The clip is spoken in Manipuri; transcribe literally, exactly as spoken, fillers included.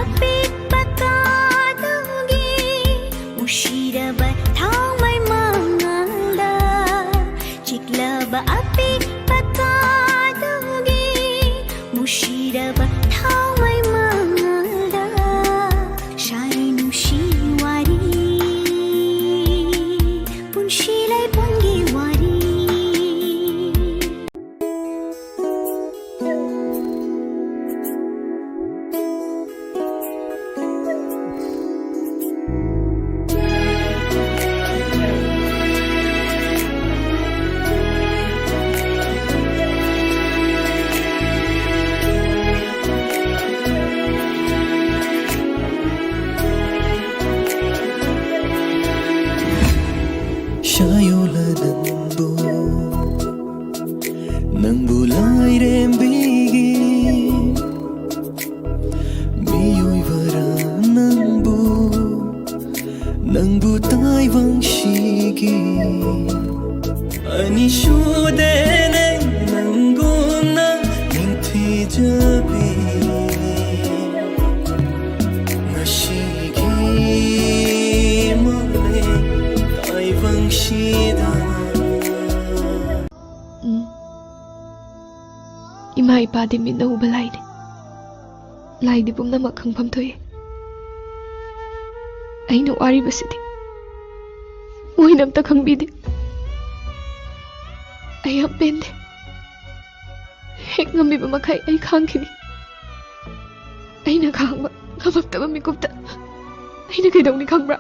ꯑꯄꯤꯛꯄ ꯀꯥꯗꯨꯒꯤ ꯃꯨꯁꯤꯔꯕ ꯊꯥꯎꯃꯩ ꯃꯉꯥꯜꯗ, ꯆꯤꯛꯂꯕ ꯑꯄꯤꯛꯄ ꯀꯥꯗꯨꯒꯤ ꯃꯨꯁꯤꯔꯕ ꯊꯥꯎꯃꯩ ꯃꯉꯥꯜꯗ, ꯁꯥꯏ ꯅꯨꯡꯁꯤ ꯋꯥꯔꯤ, ꯄꯨꯟꯁꯤ ꯂꯩꯄꯨꯡꯒꯤ ꯋꯥꯔꯤ꯫ ꯁꯥꯌꯣꯜꯂ ꯅꯪꯕꯨ, ꯅꯪꯕꯨ ꯂꯥꯏꯔꯦꯝꯕꯤꯒꯤ, ꯃꯤꯑꯣꯏꯕꯔ ꯅꯪꯕꯨ, ꯅꯪꯕꯨ ꯇꯥꯏꯕꯪꯁꯤꯒꯤ ꯑꯅꯤꯁꯨꯗꯦꯅꯦ ꯅꯪꯒꯨꯝꯅ ꯅꯤꯡꯊꯤꯖꯕꯤ꯫ ꯉꯁꯤꯒꯤ ꯃꯥꯂꯦꯝ ꯇꯥꯏꯕꯪꯁꯤꯗ꯫ ꯎꯝ꯫ ꯏꯃꯥ ꯏꯄꯥꯗꯤ ꯃꯤꯠꯅ ꯎꯕ ꯂꯥꯏꯅꯤ꯫ ꯂꯥꯏꯗꯤ ꯄꯨꯝꯅꯃꯛ ꯈꯪꯐꯝ ꯊꯣꯛꯏ꯫ ꯑꯩꯅ ꯋꯥꯔꯤꯕꯁꯤꯗꯤ ꯃꯣꯏꯅ ꯑꯝꯇ ꯈꯪꯕꯤꯗꯦ꯫ ꯑꯩ ꯌꯥꯝ ꯄꯦꯟꯗꯦ꯫ ꯍꯦꯛ ꯉꯝꯃꯤꯕ ꯃꯈꯩ ꯑꯩ ꯈꯥꯡꯈꯤꯅꯤ꯫ ꯑꯩꯅ ꯈꯥꯡꯕ ꯉꯝꯃꯛꯇꯕ ꯃꯤꯀꯨꯞꯇ ꯑꯩꯅ ꯀꯩꯗꯧꯅꯤ ꯈꯪꯕ꯭ꯔꯥ?